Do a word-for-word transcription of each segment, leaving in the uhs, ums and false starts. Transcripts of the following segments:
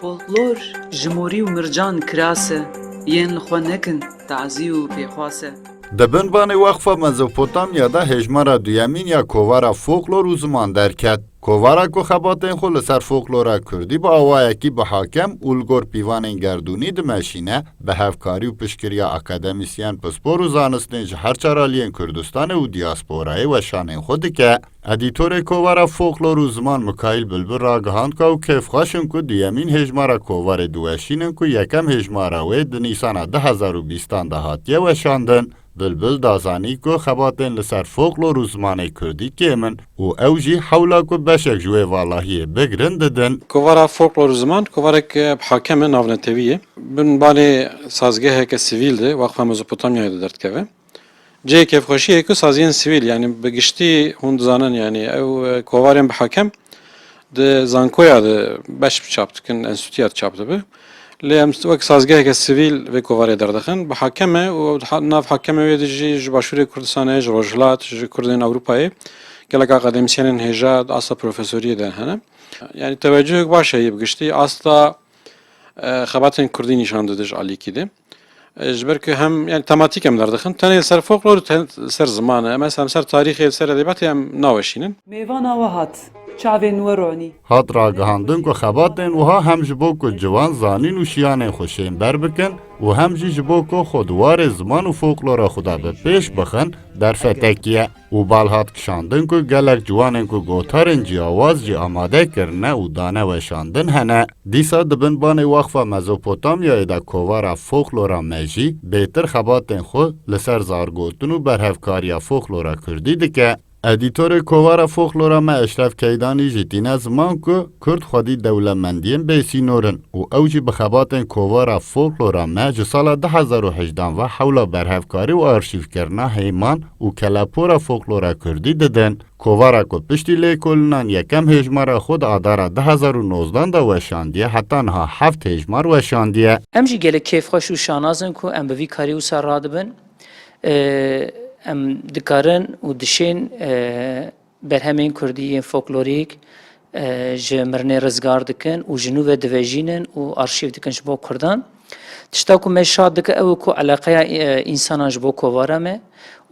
Folklor ji morî û mircan kiras e, yên li xwe nekin tazî û pêxwas e. Di bin banê Weqfa Mezopotamya de hêjmara duyemîn ya kovara folklor û ziman derket. Kovara ku xebatên xwe li ser folklora kurdî bi awayekî bihakem û li gor pîvanên gerdûnî dimeşîne, bi hevkarî û piştgiriya akademîsyen, pispor û zanistên ji her çar aliyên Kurdistanê û diyasporayê weşanên xwe dike. Edîtorê Kovara Folklor û Ziman Mikaîl Bilbil ragihand ka ew kêfxweş in ku duyemîn hêjmara kovarê diweşînin ku yekem hêjmara wê di Nîsana du hezar û bîstan de hatiye weşandin. Bilbil da zanî ku xebatên li ser folklor û zimanê kurdî kêm in û ew jî hewla ku beşek ji wê valahiyê bigrin didin. Kovara Folklor û Ziman kovarek, e, bi hakem e, navnetewî ye. Bin banê sazgeheke sivîl de Waqfa Mezopotamyayê de derdikeve. Cihê kêfxweşiyê ku saziyên sivîl, yanî bi giştî hûn dizanin, yanî ew, e, kovarên bi hakem di zankoya de beş çap dikin, enstîtuya de çap dibe. Lê em wek sazgeheke sivîl vê kovarê derdixin. Bi hakem e û ha-, nav hakemê wê de jî ji Başûrê Kurdistanê, ji Rojhilat, ji Kurdên Ewropayê gelek akademîsyenên hêja di asta profesoriyê de hene. Yanî tewecihek baş heye bi giştî asta, e, xebatên kurdî nîşan dide ji alîkî de. E, ji ber ku hem, yanî, tematîk em derdixin, tenê li ser folklor û ten-, li ser ziman e. Em, em ser tarîxê, li ser edebiyatê em naweşînin. Mêvana we hat, çavên we ronî. Hat ragihandin ku xebatên wiha hem ji bo ku ciwan zanîn û şiyanên xwe şênber bikin û hem jî ji bo ku xwe di warê ziman û folklora xwe de bi pêş bixin, derfetekî ye û bal hat kişandin ku gelek ciwanên ku gotarên ciyawaz jî amade kirine û dane weşandin hene. Dîsa di bin banê Waqfa Mezopotamyayê de kovara folklora me jî bêtir xebatên xwe li ser zargotin û berhevkariya folklora kurdî dike. Edîtorê kovara folklora me Eşref Keydanî jî tîne ziman ku kurd xwedî dewlemendiyên bêsînor in û ew jî bi xebatên kovara folklora me ji sala du hezar û hejdan ve hewla berhevkarî û arşîvkirina hêman û kelepora folklora kurdî didin. Kovara ku piştî lêkolînan yekem hêjmara xwe di adara du hezar û nozdan de weşandiye, heta niha heft hêjmar weşandiye. Em jî gelek kêfxweş û şanaz in ku em bi vî karî wisa radibin. Em dikarin û dişên, e, berhemên kurdî yên folklorîk, e, ji mirinê rizgar dikin û ji nû ve divejînin û arşîv dikin ji bo kurdan. Tişta ku me şad dike ew e ku eleqeya, e, însanan ji bo kovara me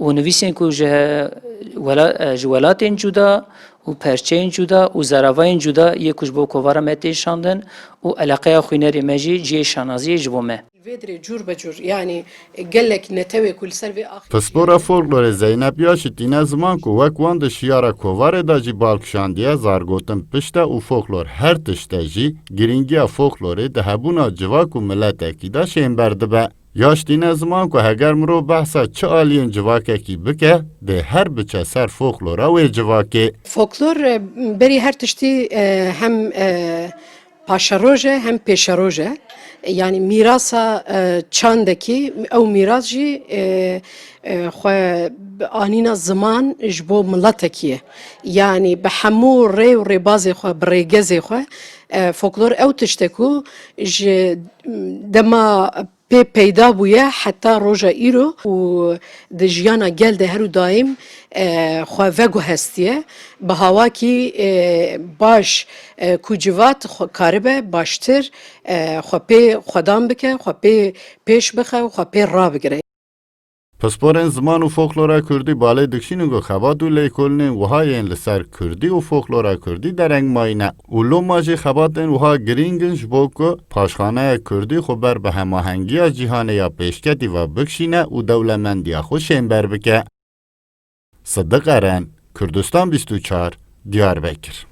û nivîsên ku ji he-, wela-, e, ji welatên cuda û perçeyên cuda û zaravayên cuda yê ku ji bo kovara me tên şandin û eleqeya xwînerê me jî cihê şanaziyê ji bo me. Vê dirê cûr be cûr, yanî gelek netewê ku li ser vê axê Pispora folklorê Zeynep Yaşî tîne ziman ku wek wan di şiyara kovarê de jî bal kişandiye, zargotin pişt e û folklor her tişt e jî, girîngiya folklorê di hebûna civak û miletekî de şênber dibe. Yaş tîne ziman ku heger mirov behsa çi aliyên civakekî bike, dê her biçe ser folklora wê civakê. Folklor, e, berî her tiştî, e, hem, e, paşeroj e hem pêşeroj e. Yanî mîrasa, e, çandekî, ew mîras jî, e, e, xwe anîna ziman ji bo miletekî ye. Yanî bi hemû rê û rêbazê xwe, bi rêgezê xwe, e, folklor ew tişt e ku ji dema pê peyda bûye heta roja îro û di jiyana gel de her û daîm, e, xwe veguhestiye. Bi hawakî, e, baş, e, ku civat xwe karibe baştir, e, xwe pê xwedan bike, xwe pê pêş bixe û xwe pê rabigire. Pisporên ziman û folklora kurdî balê dikişînin ku xebat û lêkolînên wiha yên li ser kurdî û folklora kurdî dereng mayîne û loma jî xebatên wiha girîng in ji bo ku paşxaneya kurdî xwe ber bi hemahengiya cîhanê ya pêşketî ve bikişîne û dewlemendiya xwe şênber bike. Sidiq Eren, Kurdistan bîst û çar, Diyarbekir.